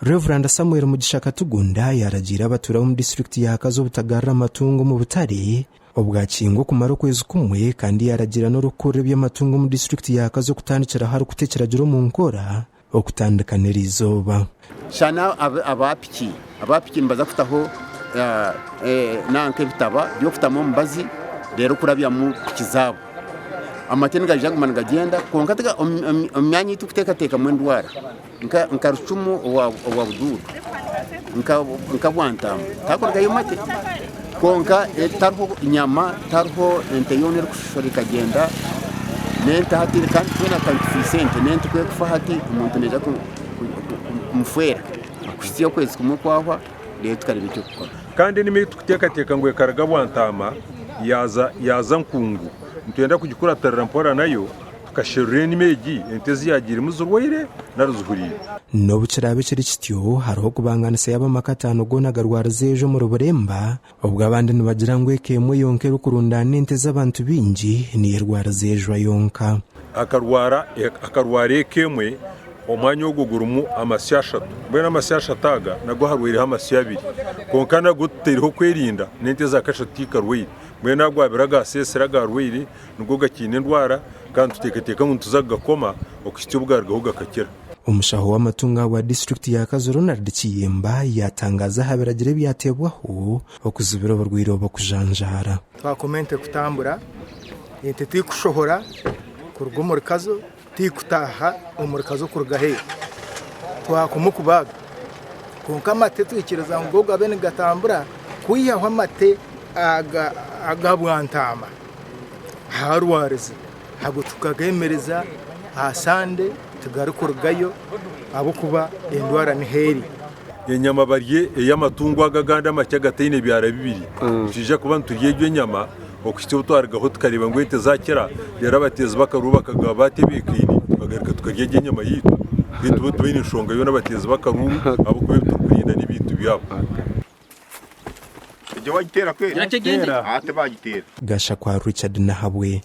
Rev. Samuel Mugisha Katugunda yaaragiira abatuura b'omu disiturikiti ya Kazo obutagarura amatungo omu butare obwakingwa okumara okwezi kumwe kandi yaaragiira n'orikukurira eby'amatungo omu disiturikiti ya Kazo kutandikiraho arikuta ekiragiro omu nkora okutandika n'eriizooba. Shana aba piki, aba piki nibaza kutaho nanka ebitaba by'okutamu omubazi reero kurabyamu piki zaabo. Amate nigaija kuguma nigagyenda kwonka omu myanya ei turikuteekateekamu endwara nka Rucumu owa Buduudu, nka Bwantamba tihakurugayo mate kwonka tihariho nyama, tihariho ente yoona erikushora ekagyenda n'ente hati kandi twena tukaba nitufiisa ente, n'ente ku erikufa hati omuntu naija kumufeera kuhitsya okwezi kumwe kwahwa reero tukareeba eky'okukora. Kandi enimi ei turikuteekateeka ngu ekaruga Bwantaama yaaza Nkungu, nitwenda kugikuratirira mpora nayo tukasherura enimi egi ente ezi yaagiiremu zirwaire nari zihuriire. N'obu kiraabe kiri kityo, hariho okubangaanisa yaaba amaka ataano goona garwarize ejo omuri Buremba, obwo abandi nibagira ngu eka emwe yonka erikurundaana ente z'abantu baingi niyo erwarize ejwa yonka. Akarwara eka emwe, omwanya ogwo gurimu amasyo ashatu. Mbwenu amasyo ashatu aga nago harwaireho amasyo abiri. Kwonka nago tutaireho okwerinda n'ente eza kashatu tikarwaire. Mbwenu ago abiri agaseesire agarwaire nigo gakiine endwara kandi nituteekateeka ngu nituza kugakoma okuhitsya obu gaarugaho gakakira. Omushaho w'amatungo ahabwa disiturikiti ya Kazo Ronald Kiyemba yatangaza aha biragiro ebyateebwaho okuzibira oburwaire obu okujanjaara. Twakoma ente kutambura, ente tikushohora kuruga omuri Kazo, tikutaaha omuri Kazo kuruga aheeru. Twakoma okubaaga kwonka amate twikiriza ngu go gabe nigatambura kwihaho amate aga bwantaama aharwarize ago tukagemereza aha Sande tigarikurugayo ahabw'okuba endwara niho eri. Enyama barye ey'amatungo ago agandi amakye agataine byara bibiri. Nitwija kuba niturya egyo enyama okuhitsya obu twarugaho tukareeba ngu ente zaakira, reero abateezi b'akaruru bakagaba baatebeekaine, bagaruka tukarya egyo enyama yaitu. Beitu bo tibaine nshonga yoona abateezi b'akaruru ahabw'okuba ebi turikurinda n'ebintu byabo. Gashakwa Richard Nahabwe.